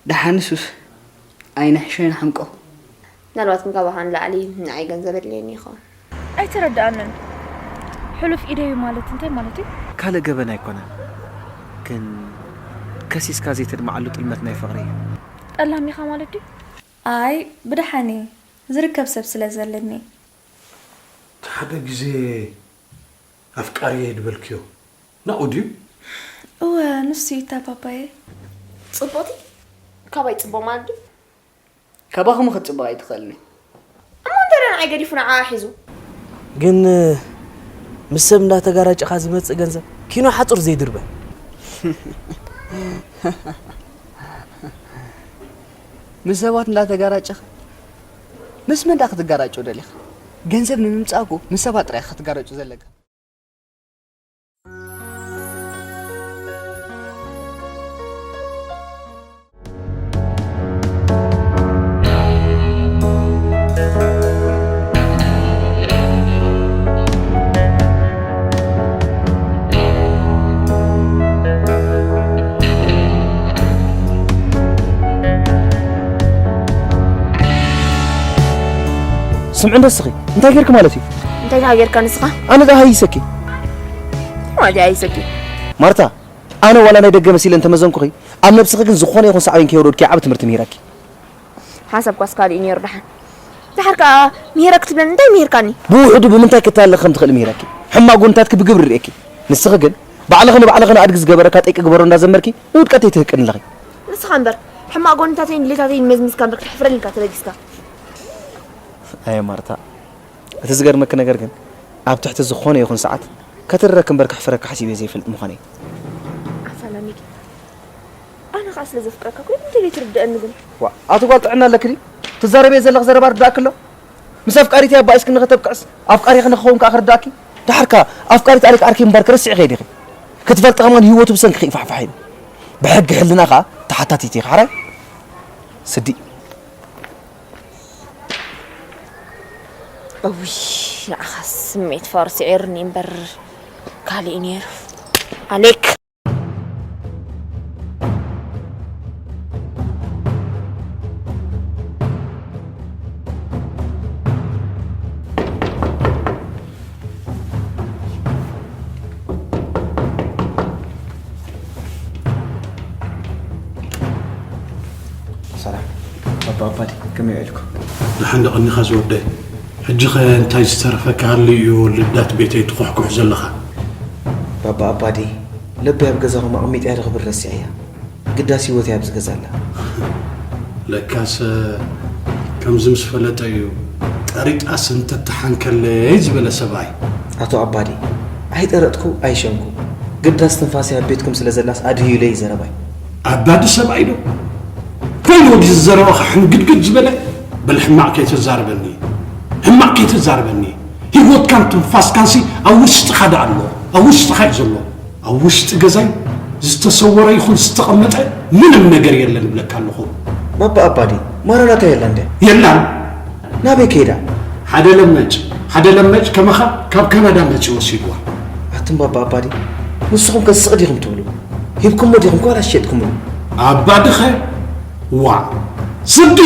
ደሓን ንሱስ ኣይንሕሾ ይንሓምቆ። ምናልባት ግን ካባኻ ንላዕሊ ንዓይ ገንዘብ ኣድልየኒ ይኸውን። ኣይተረድኣንን። ሕሉፍ ኢደዩ ማለት እንታይ ማለት እዩ? ካልእ ገበን ኣይኮነን፣ ግን ከሲስካ ዘይተድምዓሉ ጥልመት ናይ ፍቕሪ እዩ። ጠላም ኢኻ ማለት ድዩ? ኣይ ብደሓን እየ፣ ዝርከብ ሰብ ስለ ዘለኒ። እቲ ሓደ ግዜ ኣፍቃሪየ ድበልክዮ ናኡ ድዩ? እወ ንሱ እዩ እታ ፓፓየ። ጽቡቕቲ ካባይ ጽቡቕ ማለት ድዩ? ካባኹም ክትጽብቕ ኣይትኽእልን። እሞ እንተ ደኣ ንዓይ ገዲፉ ንዓኣ ሒዙ? ግን ምስ ሰብ እንዳተጋራጨኻ ዝመጽእ ገንዘብ ኪኖ ሓጹር ዘይድርበ። ምስ ሰባት እንዳተጋራጨኻ ምስ መን ደኣ ክትጋራጨው ደሊኻ? ገንዘብ ንምምጻእ እኮ ምስ ሰባት ጥራይ ኢኻ ክትጋራጨው ዘለካ። ስምዒ እንዶ እስኺ እንታይ ጌርኪ ማለት እዩ? እንታይ ደኣ ጌርካ ንስኻ? ኣነ ደኣ ሃይሰኪ። ማለት ሃይሰኪ። ማርታ፣ ኣነ ዋላ ናይ ደገ መሲለ እንተመዘንኩኺ፣ ኣብ ነብስኺ ግን ዝኾነ ይኹን ሳዕቤን ከየውረድኪ ዓቢ ትምህርቲ ምሂረኪ። ሓሳብኳስ ካልእ እዩ ነይሩ ደሓን። ደሓር ከኣ ምሂረ ክትብለኒ እንታይ ምሂርካኒ? ብውሑዱ ብምንታይ ክተሃለኺ ከም ትኽእሊ ምሂረኪ። ሕማቕ ጎንታትኪ ብግብሪ ርእየኪ። ንስኺ ግን ባዕልኺ ንባዕልኺ ንኣድጊ ዝገበረካ ጠይቂ ግበሮ እንዳዘመርኪ ንውድቀተይ ትህቅኒ ኣለኺ። ንስኻ እምበር ሕማቕ ጎንታተይን ድሌታተይን መዝሚዝካ እምበር ክተሕፍረኒ ኢልካ ተበጊስካ። ኣየ ማርታ፣ እቲ ዝገርመኪ ነገር ግን ኣብ ትሕቲ ዝኾነ ይኹን ሰዓት ከትርረኪ እምበር ከሕፍረኪ ሓሲበ ዘይፈልጥ ምዃነይ። ኣሳላሚኪ ኣነ ኸኣ ስለ ዘፍቅረካ ኩሉ እንተ ዘይትርድኣኒ ግን። ዋእ ኣቲ ጓል ጥዕና ኣለኪ ድዩ? ትዛረብዮ ዘለኺ ዘረባ ርዳእኪ ኣሎ? ምስ ኣፍቃሪተይ ኣባኢስክኒ ከተብቅዕስ ኣፍቃሪኺ ንኽኸውን ከኣ ክርዳእኪ? ደሓር ከኣ ኣፍቃሪት ኣሌክ ዓርኪ ምንባርኪ ረሲዕክዮ ዲኺ? ክትፈልጢ ከማን ህይወቱ ብሰንክኺ እዩ ፋሕፋሕ ኢሉ። ብሕጊ ሕልና ከኣ ተሓታቲት ኢኺ ሓራይ? ስዲ። እውይ ንዓኻ ስሜት ፋርስ ዒርኒ እምበር ካልእ እዩ ነይሩ ኣሌክ። ሰላም ኣባ ኣባዲ ከመይ ውዒልኩም? ደሓን ዶ ቀኒኻ ዝወደይ? ሕጂኸ እንታይ ዝተረፈካ ኣሎ እዩ ልዳት ቤተይ ትኹሕኩሕ ዘለኻ? ባባ ኣባዲ ለበይ ኣብ ገዛኹም ኣቕሚጠያ ዶ ክብል ረሲዐያ። ግዳስ ህይወተይ ኣብዚ ገዛ ኣላ። ለካስ ከምዚ ምስ ፈለጠ እዩ ጠሪጣስ እንተተሓንከለይ ዝበለ ሰብኣይ። ኣቶ ኣባዲ ኣይጠረጥኩ ኣይሸንኩ ግዳስ ትንፋሰይ ኣብ ቤትኩም ስለ ዘላስ ኣድህዩለይ እዩ ዘረባይ። ኣባዲ ሰብኣይ ዶ ኮይኑ ወዲ ዘረባኻ ሕንግድግድ ዝበለ? በል ሕማቕ ከይተዛርበኒ ሕማቕ ከይተዛርበኒ። ህይወትካን ትንፋስካንሲ ኣብ ውሽጥኻ ደኣ ኣሎ ኣብ ውሽጥኻ እዩ ዘሎ። ኣብ ውሽጢ ገዛይ ዝተሰወረ ይኹን ዝተቐመጠ ምንም ነገር የለን እብለካ ኣለኹ። ባባ ኣባዲ ማራናታ የላን ድያ? የላን። ናበይ ከይዳ? ሓደ ለመጭ ሓደ ለመጭ ከማኻ ካብ ካናዳ መጺኡ ወሲድዋ። ኣቱም ባባ ኣባዲ ንስኹም ከ ስቕ ዲኹም ትብሉ? ሂብኩሞ ዲኹም ከ ዋላ ሸጥኩምሉ? ኣባድኸ ዋእ ስዲ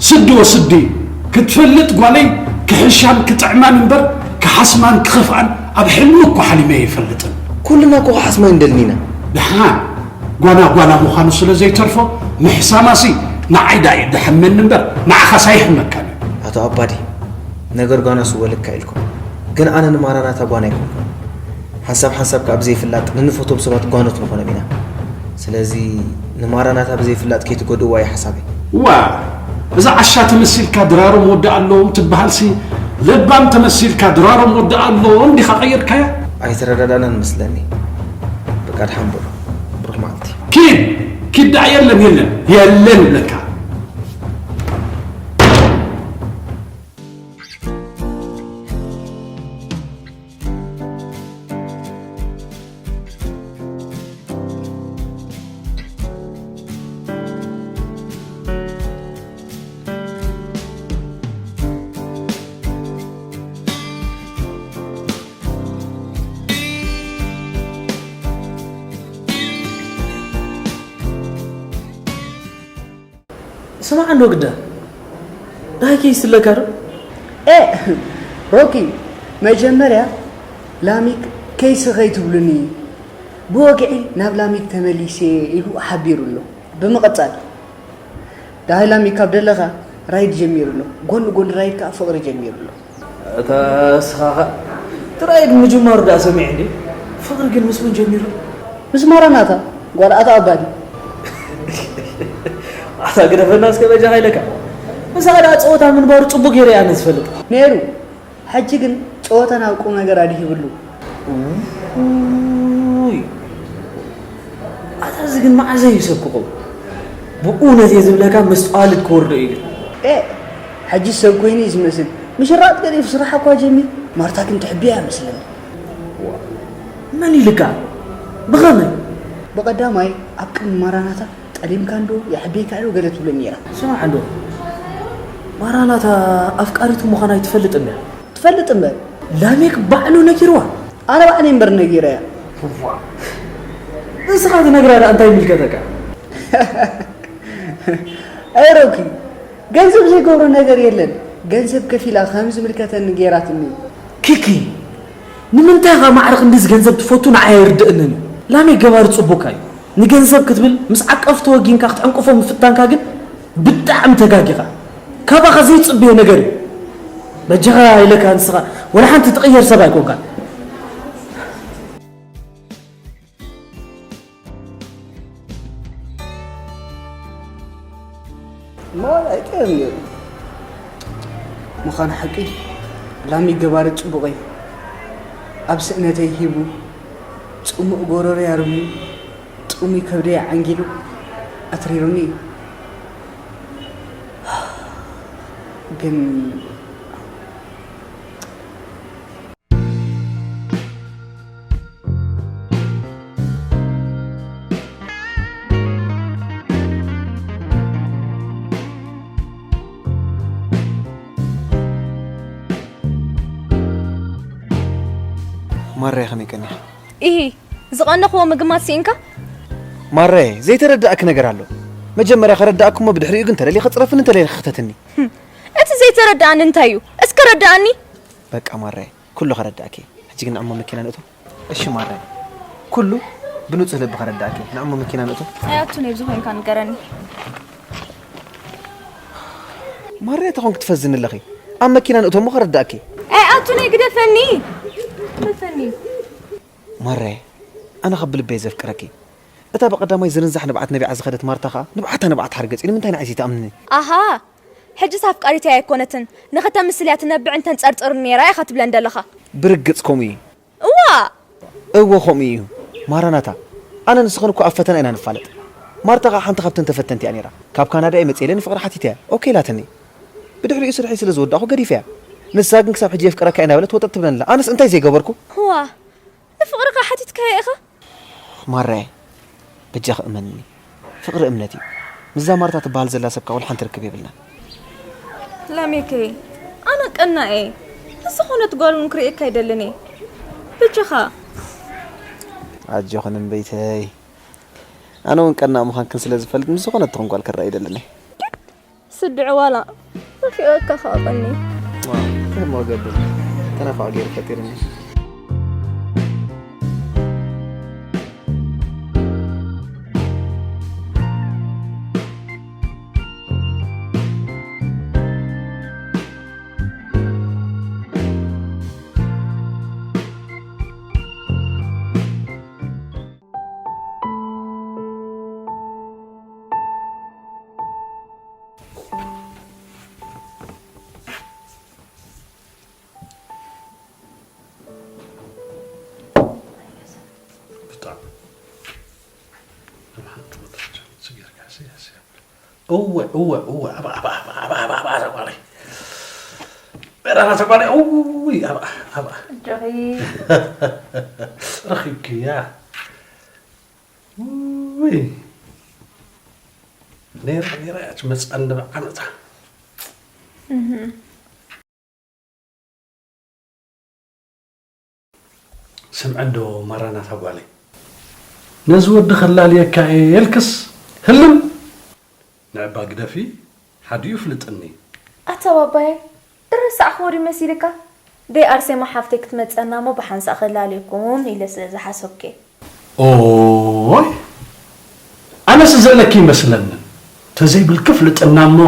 ስዲ ወስዲ ክትፈልጥ ጓለይ ክሕሻን ክጥዕማን እምበር ክሓስማን ክኸፍኣን ኣብ ሕልሚ እኳ ሓሊመ ኣይፈልጥን። ኩልና እኮ ክሓስማ ኣይንደልን ኢና። ደሓን ጓና ጓና ምዃኑ ስለ ዘይተርፎ ምሕሳማሲ ንዓይ ደኣ እዩ ደሕመኒ እምበር ንዓኻስ ኣይሕመካን እዩ። ኣቶ ኣባዲ ነገር ጓናስ እወ ልክዕ ኢልኩም ግን ኣነ ንማራናታ ጓና ኣይኮንኩን። ሓንሳብ ሓንሳብ ከኣ ብዘይፍላጥ ንንፈትዎም ሰባት ጓኖት ንኾኖም ኢና። ስለዚ ንማራናታ ብዘይፍላጥ ከይትጎድእዋ እዩ ሓሳበይ። ዋእ እዛ ዓሻ ተመሲልካ ድራሮም ወዲ ኣለዎም ትበሃልሲ ለባም ተመሲልካ ድራሮም ወዲ ኣለዎም ዲኻ ቀይርካያ? ኣይተረዳዳእናን መስለኒ። በቃ ድሓን ብሮ ብሩኽ መዓልቲ። ኪድ ኪድ ደኣ የለን የለን የለን እብለካ። ስማዕ እንዶ ግዳ፣ ናይ ኬስ ኣለካ ዶ? ኤ፣ ሮኪ፣ መጀመርያ ላሚክ ኬስ ከይትብሉኒ፣ ብወግዒ ናብ ላሚክ ተመሊሰ ኢሉ ሓቢሩ ኣሎ። ብምቕጻል፣ ደሃይ ላሚክ ካብ ደለኻ ራይድ ጀሚሩ ኣሎ። ጎኒ ጎኒ ራይድ ከኣ ፍቕሪ ጀሚሩ ኣሎ። እታ ንስኻ ኸ እቲ ራይድ ምጅማሩ ደኣ ሰሚዐ እንዴ? ፍቕሪ ግን ምስ መን ጀሚሩ? ምስ ማራናታ፣ ጓል ኣቶ ኣባዲ። ኣታ ግደፈና እስከ በጃኻ ኢለካ። ምሳኻ ደኣ ጸወታ ምንባሩ ጽቡቕ ገይረ እየ ኣነ ዝፈልጥ። ነይሩ። ሕጂ ግን ጸወታ ናብ ቁም ነገር ኣድሂብሉ። ኡይ። ኣታ እዚ ግን መዓዘ እዩ ሰብ ክኸውን? ብእውነት እየ ዝብለካ መስተዋልድ ክወርዶ እዩ ግን። ኤ፣ ሕጂ ሰብ ኮይኑ እዩ ዝመስል። ምሽራጥ ገዲፉ ስራሕ እኳ ጀሚሩ። ማርታ ግን ትሕብያ እያ መስለኒ። ዋ፣ መን ኢልካ? ብኸመይ? ብቐዳማይ ኣብ ቅድሚ ማራናታ ጠሊምካ እንዶ የሕብየካ ዶ ገለ ትብለኒ ነይራ። ስማዕ እንዶ፣ ማራናታ ኣፍቃሪቱ ምዃና ኣይትፈልጥን እያ። ትፈልጥ እምበር። ላሜክ ባዕሉ ነጊርዋ። ኣነ ባዕለይ እምበር ነጊረያ። ዋ፣ ንስኻ ትነግራ ደኣ እንታይ ይምልከተካ? ኣይ ሮኪ፣ ገንዘብ ዘይገብሮ ነገር የለን። ገንዘብ ከፊላ ከም ዝምልከተኒ ገይራትኒ። ኪኪ፣ ንምንታይ ኢኻ ማዕረ ክንድዚ ገንዘብ ትፈቱ ንዓይ ኣይርድእንን እዩ። ላሜክ ገባሪ ጽቡቕካ እዩ። ንገንዘብ ክትብል ምስ ዓቀፍቲ ወጊንካ ክትዕንቅፎ ምፍታንካ ግን ብጣዕሚ ተጋጊኻ። ካባኻ ዘይጽብዮ ነገር እዩ። በጃኻ ኢለካ ንስኻ ወላ ሓንቲ ትቕየር ሰብ ኣይኮንካን። ማይ ኣይጥዕም ነይሩ። ምዃኑ ሓቂ ላሚ ገባሪ ጽቡቕ እዩ። ኣብ ስእነተይ ሂቡ፣ ጽሙእ ጎረሮይ ኣርምዩ፣ ጥሙይ ከብደይ ዓንጊሉ ኣትሪሩኒ እዩ። ግን ማርያ ከመይ ቀኒኻ? ኢሂ፣ ዝቐነኽዎ ምግማት ስኢንካ? ማርያየ፣ ዘይተረዳእኪ ነገር ኣሎ። መጀመርያ ከረዳእኪ እሞ ብድሕሪኡ ግን ተደሊኺ ጽረፍኒ፣ ተደሊኺ ክተትኒ። ህም፣ እቲ ዘይተረዳእኒ እንታይ እዩ? እስከ ረዳእኒ። በቃ ማርያየ፣ ኩሉ ከረዳእኪ። ሕጂ ግን ንዕሞ መኪና ንእቶ። እሺ ማርያየ፣ ኩሉ ብንጹህ ልቢ ከረዳእኪ። ንዕሞ መኪና ንእቶ። ኣይ ኣቱን ኣብዚ ኮይንካ ንገረኒ። ማርያየ፣ ተኾንኪ ትፈዝኒ ኣለኺ። ኣብ መኪና ንእቶ እሞ ከረዳእኪ። ኣይ ኣቱን ግደፈኒ። ግደፈኒ። ማርያየ፣ ኣነ ካብ ብልበይ ዘፍቅረኪ። እታ ብቐዳማይ ዝርንዛሕ ንብዓት ነቢዓ ዝኸደት ማርታ ኸኣ ንብዓታ ንብዓት ሓርገጽ እዩ። ንምንታይ ንዓይ ዘይትኣምንኒ? ኣሃ፣ ሕጅስ ኣፍቃሪተይ ኣይኮነትን፣ ንኽተምስል እያ ትነብዕን ተንጸርጽርን ነይራ ኢኻ ትብለን ደለኻ። ብርግጽ ከምኡ እዩ። እዋ! እወ ከምኡ እዩ። ማራናታ፣ ኣነ ንስኽን እኮ ኣብ ፈተና ኢና ንፋለጥ። ማርታ ኸኣ ሓንቲ ካብተን ተፈተንቲ እያ ነይራ። ካብ ካናዳ እየ መጽእ ኢለ ንፍቕሪ ሓቲተያ። ኦኬ ኢላትኒ። ብድሕሪኡ ስርሐይ ስለ ዝወዳእኹ ገዲፈያ። ንሳ ግን ክሳብ ሕጂ የፍቅረካ እየ እናበለት ወጠጥ ትብለኒ ኣላ። ኣነስ እንታይ ዘይገበርኩ? እዋ! ንፍቕርኻ ሓቲትካያ ኢኻ? ማራየ፣ በጃኺ እመንኒ። ፍቕሪ እምነት እዩ። ምስዛ ማርታ ትበሃል ዘላ ሰብ ከኣ ወላ ሓንቲ ርክብ የብልናን። ላሜከይ፣ ኣነ ቀናእ እየ። ንዝኾነት ጓል እውን ክርእየካ ኣይደልን እየ። በጃኻ። ኣጆኽን እምበይተይ። ኣነ እውን ቀናእ ምዃንክን ስለ ዝፈልጥ ምስ ዝኾነት ትኹን ጓል ክረኣ ኣይደልን እየ። ስድዒ ዋላ ረፊቐካ ከኣ ቀኒ። ዋ፣ እንታይ እሞ እገብር? ተናፋቒ ገይሩ ፈጢሩኒ። ብጣዕሚ። እወ፣ እወ፣ እወ፣ ኣብኣ፣ ኣብኣ፣ ኣብኣ፣ ኣብኣ፣ ኣብኣ፣ ተጓለይ። በራና ተጓለይ፣ እውይ፣ ኣብኣ፣ ኣብኣ። እጆኺ። ረኺብክያ። ውይ። ነይራ፣ ነይራ፣ ያች መጻን ንብዓን እታ። እህ። ስምዒ እንዶ ማራናታ ጓለይ። ነዚ ወዲ ከላልየካ እየ የልክስ ህልም። ንዕባ ግደፊ፣ ሓዲኡ ፍልጥኒ። ኣታ ባባየ፣ ድረሳዕኽዎ ድዩ መሲልካ? ደይ ኣርሴማ ሓፍተይ ክትመጸና እሞ ብሓንሳእ ክላለየኩም ኢለ ስለ ዝሓሰብኩ እየ። ኦይ ኣነስ ዘለኪ ይመስለኒ። ተዘይብልኪ ፍልጥና እሞ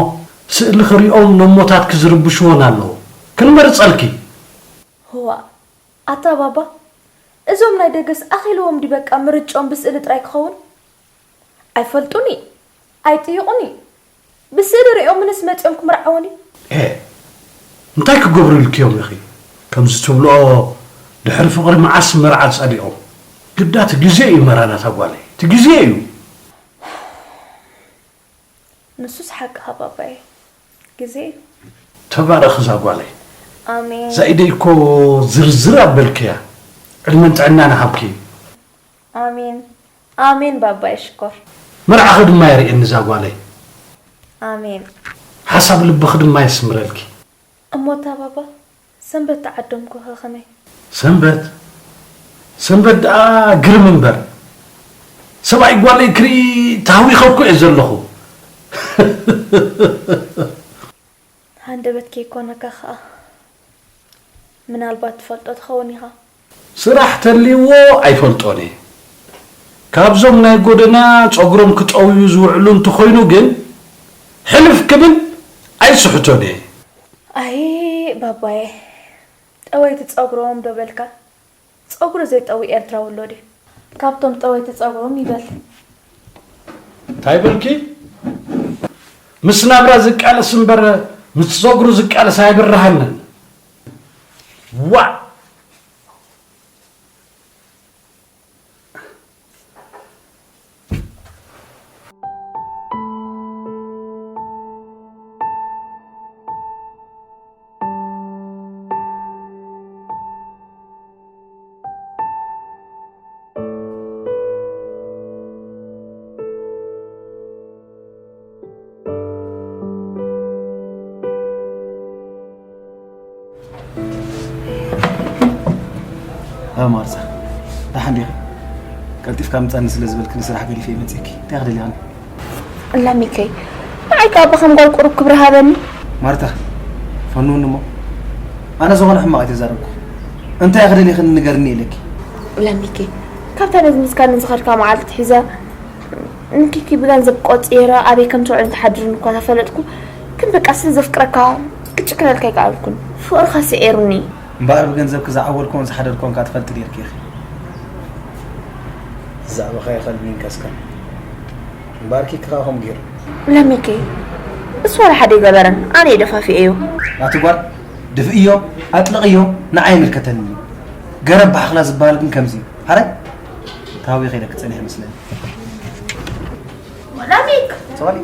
ስእሊ ክሪኦም ነሞታት ክዝርብሽዎን ኣለዉ። ክንመርጸልኪ። ህዋ፣ ኣታ ባባ፣ እዞም ናይ ደገስ ኣኺልዎም ድዩ በቃ ምርጭኦም ብስእሊ ጥራይ ክኸውን? ኣይፈልጡኒ፣ ኣይጥይቑኒ። ብስእሊ ሪኦምንስ መጺኦም ክምርዓወኒ? ኤ እንታይ ክገብሩ ኢልክዮም ኢኺ? ከምዚ ትብልኦ ድሕሪ ፍቕሪ መዓስ መርዓ ጸሊኦም? ግዳ እቲ ግዜ እዩ መራናታ ጓለይ፣ እቲ ግዜ እዩ። ንሱስ ሓቅኻ ባባየ፣ ግዜ እዩ። ተባረኺ እዛ ጓለይ። ኣሜን። ዛኢደይ እኮ ዝርዝር ኣበልክያ። ዕድመን ጥዕናን ይሃብኪ። ኣሜን ኣሜን ባባየ ሽኮር። መርዓኺ ድማ የርእየኒ እዛ ጓለይ። ኣሜን። ሓሳብ ልብኺ ድማ የስምረልኪ። እሞ እታ ባባ ሰንበት ተዓደምኩ ከ ከመይ? ሰንበት ሰንበት ደኣ ግርም እምበር ሰብኣይ ጓለይ ክርኢ ተሃዊኸ እኮ እየ ዘለኹ። ሃንደበት ከይኮነካ ከኣ ምናልባት ትፈልጦ ትኸውን ኢኻ። ስራሕ ተልይዎ ኣይፈልጦን እየ። ካብዞም ናይ ጎደና ጸጉሮም ክጠውዩ ዝውዕሉ እንተኾይኑ ግን ሕልፍ ክብል ኣይስሕቶን እየ። ኣይ ባባየ፣ ጠወይቲ ጸጉሮም ዶ በልካ? ጸጉሩ ዘይጠዊ ኤርትራዊ ኣሎ ድዩ? ካብቶም ጠወይቲ ጸጉሮም ይበል። እንታይ በልኪ? ምስ ናብራ ዝቃለስ እምበር ምስ ጸጉሩ ዝቃለስ ኣይብርሃንን። ዋእ! ኣ ማርታ፣ ደሓን ዲኺ? ቀልጢፍካ ምጻኒ ስለ ዝበልክኒ ስራሕ ገዲፈ እየ መጺእኪ። እንታይ ክደልያኒ? ላሚከይ፣ ንዓይ ከኣ ብኸም ጓል ቁሩብ ክብሪ ሃበኒ። ማርታ፣ ፈንውኒ እሞ። ኣነ ዝኾነ ሕማቕ ኣይተዛረብኩ። እንታይ ክደልይኽኒ ንገርኒ ኢለኪ። ላሚከይ፣ ካብታ ነዚ ምስካኒ ዝኸድካ መዓልቲ ትሒዛ ንኪኪ ብገንዘብ ቆጺረ ኣበይ ከም ትውዕልን ትሓድርን እኳ ተፈለጥኩ። ግን በቃ ስለ ዘፍቅረካ ክጭክነልካ ኣይከኣልኩን። ፍቕርኻ ስዒሩኒ። እምበኣር ብገንዘብኪ ዝዓወልክዎን ዝሓደርክዎን ከኣ ትፈልጢ ኔርኪ ኢኺ። ዛዕባኻ ይኸልቢ ይንከስከን። እምበኣር ኪኪ ከኣ ከምኡ ገይሩ። ለሚከይ፣ እሱ ዋላ ሓደ ኣይገበረን። ኣነ እየ ደፋፊኤዮ። ኣቲ ጓል፣ ድፍእዮ፣ ኣጥልቕዮ፣ ንዓይ ኣይምልከተንን እዩ። ገረብ ብሓኽላ ዝበሃል ግን ከምዚ እዩ። ሓራይ? ተሃዊኸ ኢለኪ ጸኒሐ መስለኒ። ላሚክ! ሶሪ።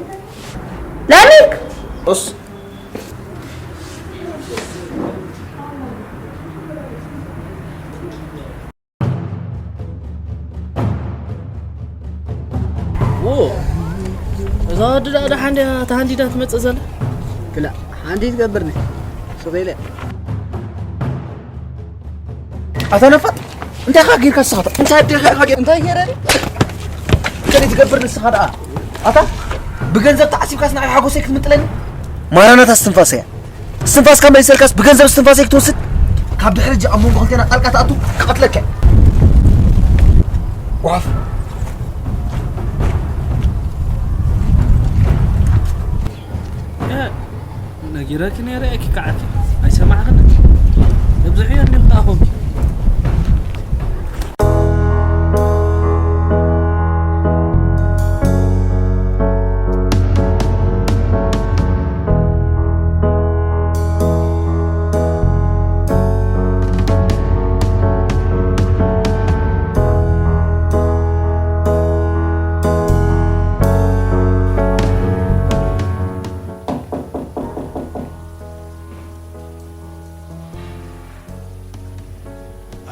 ላሚክ! ኡስ። ዎ፣ እዛ ወዲ ደኣ ደሓን ድያ ተሃንዲዳ ትመጽእ ዘላ? ክላ፣ ሓንቲ ትገብርኒ። ሱቕ ኢለ። ኣታ ነፋጥ፣ እንታይ ኢኻ ጌርካ ንስኻ? እንታይ ኣዴኻ ኢኻ ጌር-፣ እንታይ ገይረ? ከመይ ትገብር ንስኻ ደኣ? ኣታ ብገንዘብ ተዓሲብካስ ንዓይ ሓጎሰይ ክትምንጥለኒ? ማራናታ እስትንፋሰ እያ። እስትንፋስካ መሊሰልካስ ብገንዘብ እስትንፋሰይ ክትወስድ? ካብ ድሕሪ ሕጂ ኣብ መንጎ ክልቴና ጣልቃ ትኣቱ ክቐትለካ እየ። ጓፍ። ነጊረኪ ነይረ እኪ ከዓኪ ኣይሰማዕኽን። ተብዝሕዮ እንዲኹ ተኣኾምኪ።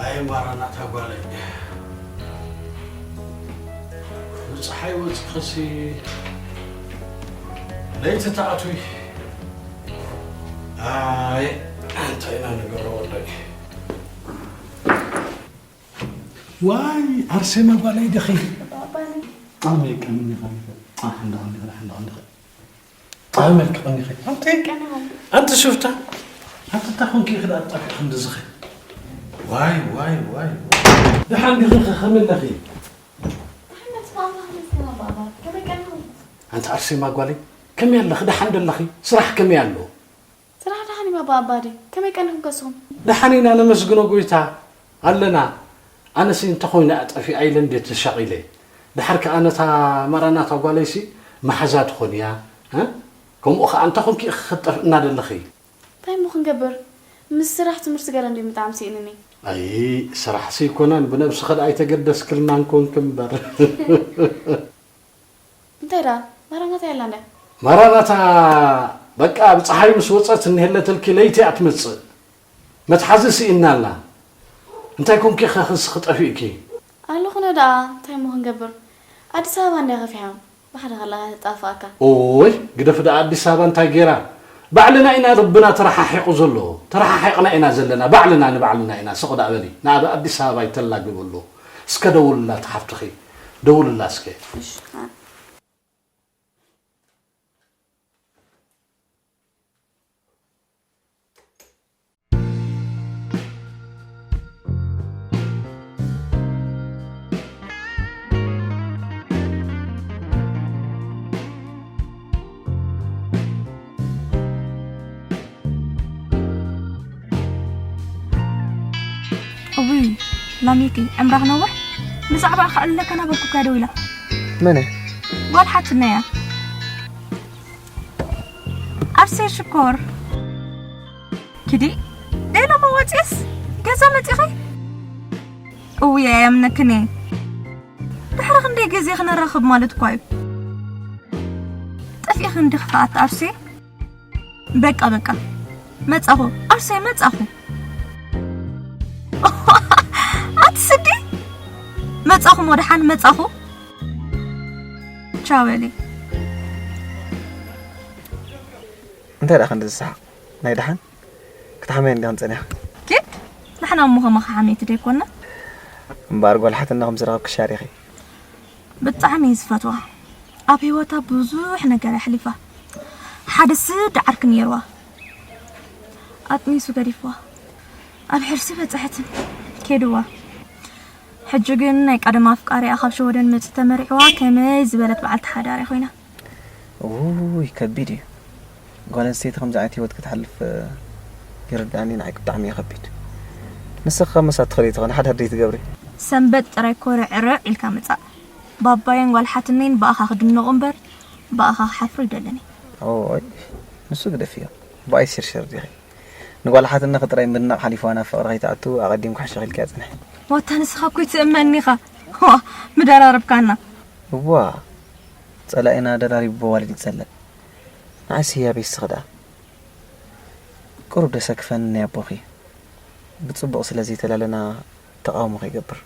ኣይ ማራናታ ጓለይ፣ ብፀሓይ ወፂኽሲ ለይቲ ተኣትዊ። ኣይ እንታይ ኢና ንገብሮ ወደይ። ዋይ ኣርሴማ ጓለይ ድኺ? ኣሜ ቀሚኒ ኸሚፈ ኣሕንዳ ኸሚፈ ኣሕንዳ ኸሚፈ ኣመል ክቕኒኺ ኣንቲ ኣንቲ ሽፍታ ኣንቲ እንታይ ኮንኪ ኢኺ ደኣ ጠፊእኺ እንደዝኺ ዋይ ዋይ ዋይ ደሓን ዲኺ ከ ከመይ ኣለኺ ኣንቲ ኣርሴማ ጓለይ ከመይ ኣለኺ ደሓን ደለኺ ስራሕ ከመይ ኣሎ ስራሕ ደሓን እዩ ባባ ኣባዲ ከመይ ቀኒኹም ከስኹም ደሓን ኢና ነመስግኖ ጎይታ ኣለና ኣነሲ እንተኾይነ ጠፊኣ ኢለ እንዴ ተሻቒለ ደሓር ከኣ ነታ ማራናታ ጓለይሲ መሓዛ ትኾን እያ ከምኡ ከኣ እንተኾንኪ ኢኺ ክትጠፍእና ደለኺ እንታይ እሞ ክንገብር ምስ ስራሕ ትምህርቲ ገለ እንዲ ምጣዕም ስኢንኒ ኣይ ስራሕሲ ይኮነን ብነብስኺ ደኣ ኣይተገደስክልናን ኮንኪ እምበር እንታይ ደኣ ማራናታ የላን ድያ ማራናታ በቃ ብፀሓይ ምስ ወፀት እኒሀለትልኪ ለይቲ እያ ትመፅእ መትሓዚ ስኢንና ኣላ እንታይ ኮንኪ ኸ ክንስኺ ጠፊእኪ ኣለኹነ ደኣ እንታይ እሞ ክንገብር ኣዲስ ኣበባ እንድያ ከፊሖም ብሓደ ከለኻ ተጣፍኣካ። ኦይ ግደፊ ደኣ ኣዲስ ኣበባ እንታይ ጌራ ባዕልና ኢና ልብና ተረሓሒቑ ዘሎ ተረሓሒቕና ኢና ዘለና ባዕልና ንባዕልና ኢና ስቕ ደኣ በሊ ንኣበ ኣዲስ ኣበባ ይተላግብ ኣሎ እስከ ደውልላ ተሓፍትኺ ደውልላ እስከ። እውይ ላሚኪ ዕምራ ክነውሕ ብዛዕባ ከዕልለካ ናበልኩካ ደው ኢላ መን ጓል ሓትነያ ኣርሴ ሽኮር ኪዲ ደሎ መወፂስ ገዛ መፂኺ እውይ ኣየምነክን እየ ድሕሪ ክንደይ ግዜ ክነራኽብ ማለት እኳ እዩ ጠፊእኺ እንዲ ክፍኣት ኣርሴ በቃ በቃ መጻኹ ኣርሴ መጻኹ ኣቲ ስዲ መጻኹ ሞድሓን መጻኹ ቻው በሊ እንታይ ደኣ ክንዲ ዝሰሓቕ ናይ ደሓን ክትሓምያ እንዲኽን ጸኒሕኺ ኪድ ንሕና እሞ ከማኺ ሓመይቲ ደይኮና እምበኣር ጓል ሓትነኺ ምስ ረኸብኪ ሻሪኺ ብጣዕሚ እየ ዝፈትዋ ኣብ ሂወታ ብዙሕ ነገር ኣሕሊፋ ሓደ ስዲ ዓርኪ ነይርዋ ኣጥኒሱ ገዲፍዋ ኣብ ሕርሲ በጽሐትን ኬድዋ ሕጂ ግን ናይ ቀደም ኣፍቃሪኣ ካብ ሸወደን መጺኡ ተመሪዕዋ ከመይ ዝበለት በዓልቲ ሓዳር እያ ኮይና ውይ ከቢድ እዩ ጓል ኣንስተይቲ ከምዚ ዓይነት ሂወት ክትሓልፍ ይርድኣኒ ንዓይ ብጣዕሚ እዩ ከቢድ ንስኺ ከ ምሳ ትኸዲ ትኾኒ ሓዳር ደይ ትገብሪ ሰንበት ጥራይ ኮርዕርዕ ኢልካ ምጻእ ባባየን ጓል ሓትነይን ብኣኻ ክድነቑ እምበር ብኣኻ ክሓፍሩ ይደልን እየ ንሱ ግደፍዮ ብኣይ ሽርሽር ዲኺ ንጓል ሓትነኺ ጥራይ ምድናቕ ሓሊፉ ናብ ፍቕሪ ከይትኣቱ ኣቐዲምኪ ሕሸኺ ኢልክያ ጽንሒ። ዋታ ንስኻ እኮ ኣይትእመንን ኢኻ። ዋእ ምደራረብካና። እዋእ ጸላኢና ደራሪቡ በዋልድ ይጸልእ። ንዓይሲ ህያበይ እስኺ ደኣ። ቁሩብ ደሰክፈኒ ናይ ኣቦኺ። ብጽቡቕ ስለ ዘይተላለና ተቓውሞ ከይገብር።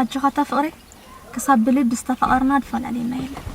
ኣጆኻ ኣታ ፍቕረይ ክሳብ ብልቢ ዝተፋቐርና ድፈላለየና የለን።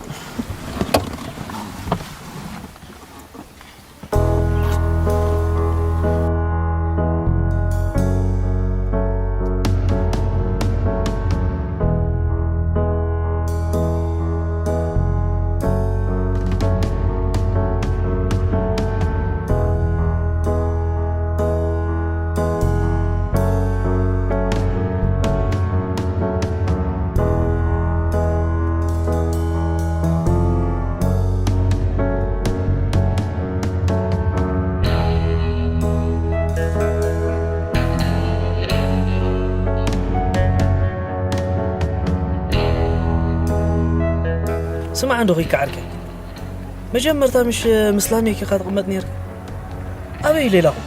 ስማዕ እንዶ ኺካ ዓርከይ መጀመርታ ምሽ ምስ ላሜክ ኢኻ ትቕመጥ ነይርካ ኣበይ ሌላኹም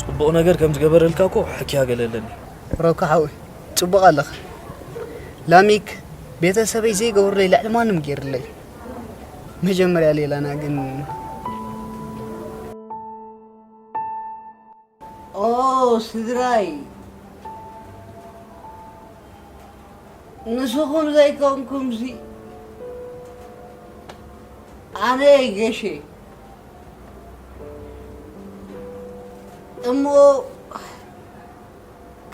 ጽቡቕ ነገር ከም ዝገበረልካ እኮ ሕክያ ገለ ኣለኒ ረብካ ሓወይ ጽቡቕ ኣለኻ ላሚክ ቤተሰበይ ዘይገብሩለይ ልዕሊ ማንም ገይሩለይ መጀመርያ ሌላና ግን ኦ ስድራይ ንስኹም ዘይኮንኩምሲ ኣነ ገሸ እሞ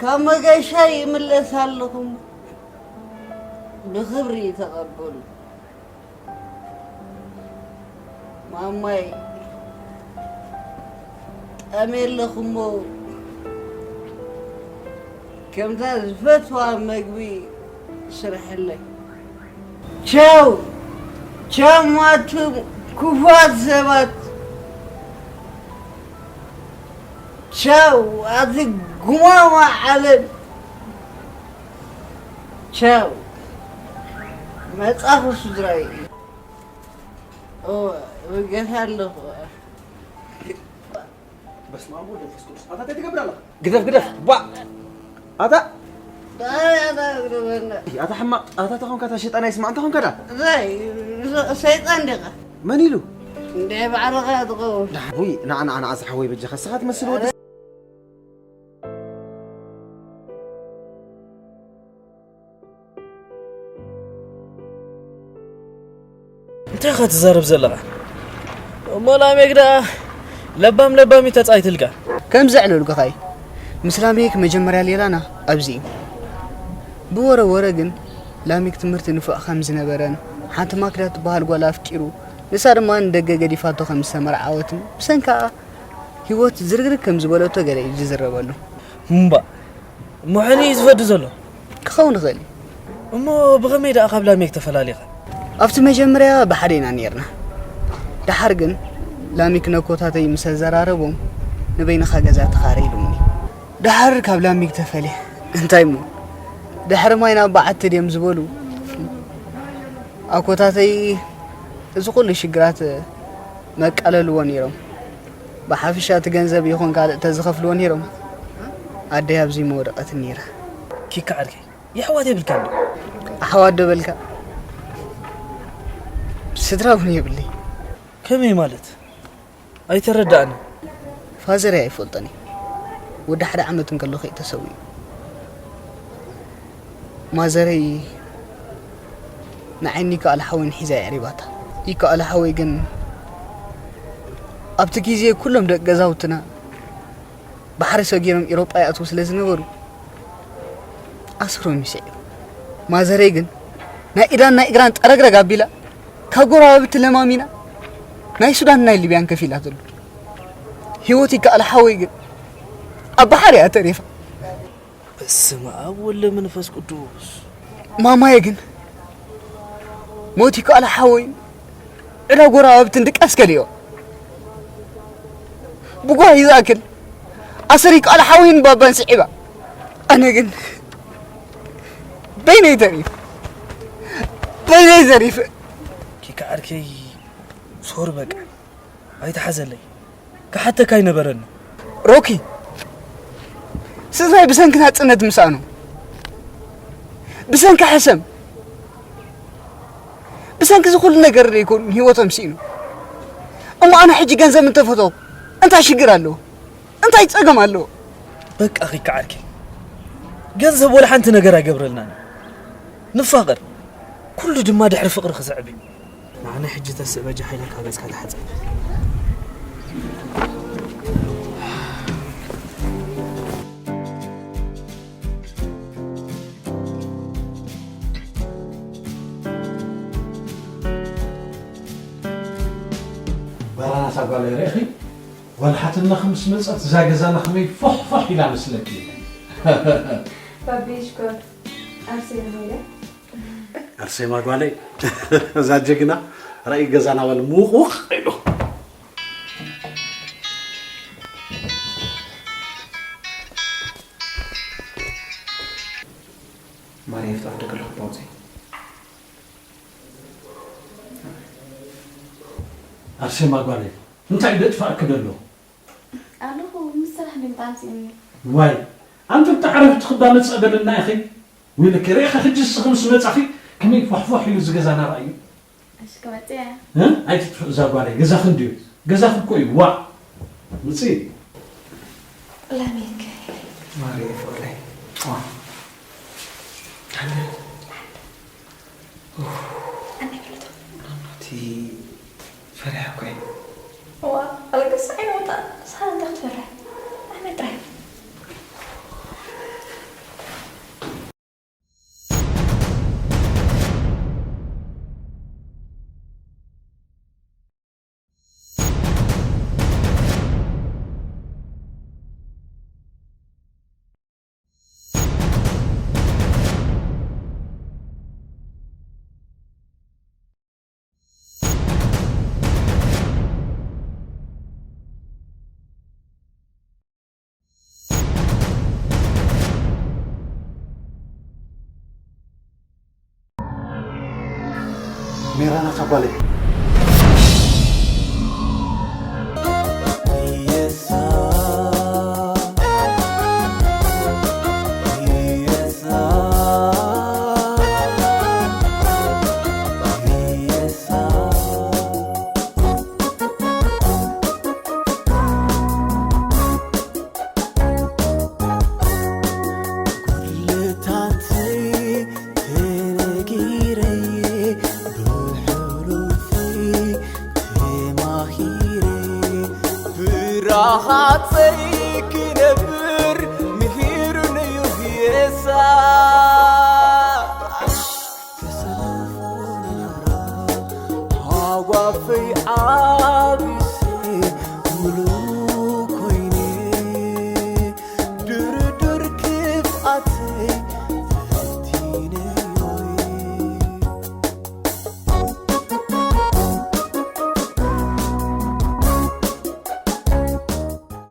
ካብ መገሻ ይምለስ ኣለኹም ብኽብሪ ተቐበሉ። ማማይ፣ ጠሜ ኣለኹ እሞ፣ ከምዛ ዝፈትዋ መግቢ ስርሐለይ። ቻው፣ ቻው፣ ኣቱም ክፉኣት ሰባት። ቻው፣ ኣቲ ጉማማ ዓለም። ቻው፣ መጻኹ ስድራይ። እወ፣ ብገታ ኣለኹ። በስመ ኣብ ወወልድ ወመንፈስ ቅዱስ። ኣታ እንታይ ትገብር ኣለኻ? ግደፍ፣ ግደፍ። ቧ! ኣታ! ኣታ፣ ኣታ፣ ግደፈና። ኣታ ሕማቕ፣ ኣታ ተኾንካ፣ እታ ሸይጣን ኣይስማዕ፣ እንታይ ኾንካ ዳ? እንታይ? ሰይጣን ዲኻ? መን ኢሉ? እንደ ባዕልኻ ትኸውን። ዳ፣ ውይ፣ ንዓ፣ ንዓ፣ ንዓ፣ ዝሓወይ በጃኻ፣ ንስኻ ትመስል ወዲ እንታይ ኢኻ ትዛረብ ዘለኻ? እሞ ላሜክ ደኣ ለባም ለባም እዩ ተጻይትልካ። ከም ዘዕለልኩኻ እዩ። ምስ ላሜክ መጀመርያ ሌላና ኣብዚ እዩ። ብወረ ወረ ግን ላሜክ ትምህርቲ ንፉዕ ከም ዝነበረን ሓንቲ ማክዳ ትበሃል ጓል ኣፍቂሩ ንሳ ድማ ንደገ ገዲፋቶ ከም ዝተመርዓወትን ብሰንካ ህይወት ዝርግርግ ከም ዝበለቶ ገለ እዩ ዝዝረበሉ። እምባ፣ እሞ ሕኒ እዩ ዝፈዲ ዘሎ? ክኸውን ይኽእል እዩ። እሞ ብኸመይ ደኣ ካብ ላሜክ ተፈላሊኻ? ኣብቲ መጀመርያ ብሓደ ኢና ነይርና። ደሓር ግን ላሜክ ነኮታተይ ምስ ኣዘራረቦም ንበይንኻ ገዛ ተኻረ ኢሉምኒ። ደሓር ካብ ላሜክ ተፈልየ። እንታይ እሞ? ድሕሪ ማይ ናብ በዓቲ ድዮም ዝበሉ? ኣኮታተይ እዚ ኩሉ ሽግራት መቃለልዎ ነይሮም። ብሓፈሻ እቲ ገንዘብ ይኹን ካልእ ተዝኸፍልዎ ነይሮም፣ ኣደይ ኣብዚ ምወደቐትን ነይራ። ኪካ ዓርከይ፣ የሕዋት የብልካን ዶ? ኣሕዋት ዶ በልካ? ስድራ እውን የብለይ። ከመይ ማለት? ኣይተረዳእንን። ፋዘረይ ኣይፈልጦን እዩ። ወዲ ሓደ ዓመት እንከለኹ እዩ ተሰዊኡ። ማዘረይ ንዓይን ይከኣል ሓወይን ሒዛ የዕሪባታ። ይከኣል ሓወይ ግን ኣብቲ ግዜ ኩሎም ደቂ ገዛውትና ባሕሪ ሰጊሮም ኤሮጳ ይኣትዉ ስለ ዝነበሩ ኣስሮም እዩ ስዒቡ። ማዘረይ ግን ናይ ኢዳን ናይ እግራን ጠረግረግ ኣቢላ ካብ ጎረባብቲ ለማሚና ናይ ሱዳን ናይ ሊብያን ከፊላትሉ። ህይወት ይከኣል ሓወይ ግን ኣብ ባሕሪ እያ ተሪፋ። በስመ ኣብ ወወልድ ወመንፈስ ቅዱስ። ማማየ ግን ሞት ይከኣል ሓወይን ዕዳ ጎረባብትን ድቃስ ከሊኦ። ብጓሂ ዝኣክል ኣሰር ይከኣል ሓወይን ባባን ስዒባ። ኣነ ግን በይነይ ተሪፈ። በይነይ ተሪፈ። ኪካ ዓርከይ ሶሪ በቃ። ኣይትሓዘለይ። ክሓተካ ኣይነበረኒ። ሮኪ፣ ስድራይ ብሰንኪ ናጽነት ምስኣኑ፣ ብሰንኪ ሕሰም፣ ብሰንኪ እዚ ኩሉ ነገር ደይኮኑ ህይወቶም ስኢኑ። እሞ ኣነ ሕጂ ገንዘብ እንተፈተኹ እንታይ ሽግር ኣለዎ? እንታይ ጸገም ኣለዎ? በቃ ኺካ ዓርከይ፣ ገንዘብ ወላ ሓንቲ ነገር ኣይገብረልናን። ንፋቐር፣ ኩሉ ድማ ድሕሪ ፍቕሪ ክስዕብ እዩ። ንዓና ሕጂ ተስእ በጃ ሓይለካ ገጽካ ተሓጸብ። ባራናሳ ጓል ርኢኺ? ጓል ሓትነኺ ምስ መጸት እዛ ገዛና ከመይ ፎሕ ፎሕ ኢላ መስለኪ? ባቢ ሽኮር፣ ኣርሴማ ኢለ። ኣርሴማ ጓለይ፣ እዛ ጀግና ራእይ ገዛና በል ሙቕ ውቕ ኢሉ። ማርያ ይፍጠር ደቂ ኣለኹ ባውፂ። ኣርሴማ ጓለይ፣ እንታይ ደጥፋእኪ ደሎ? ኣለኹ፣ ምስ ስራሕ ድምጣ ኣምሲእኒ። ዋይ፣ ኣንቲ ብቲ ዓረፍቲ ክባ መጸ በልና ኢኺ። ወይለኪ፣ ርኢኺ ሕጂ እስኺ ምስ መጻኺ ከመይ ፏሕፏሕ ኢሉ ዝገዛና ርኣዩ። እሺ፣ ክመጽእ እየ። እ? ኣይትጥፍእ እዛ ጓለይ፣ ገዛኺ እንድዩ። ገዛኺ እኮ እዩ፣ ዋእ። ምጺ። ላሜክ። ማርየ ፍቕረይ። ዋ። ኣነ ይፈልጦ። እቲ ፈሪሓ እኮ እየ። ዋ፣ ኣልቅስ ኣይንውጣ። ንስኻ እንታይ ክትፈርሕ? ኣነ ጥራይ። ሜራና ካባለ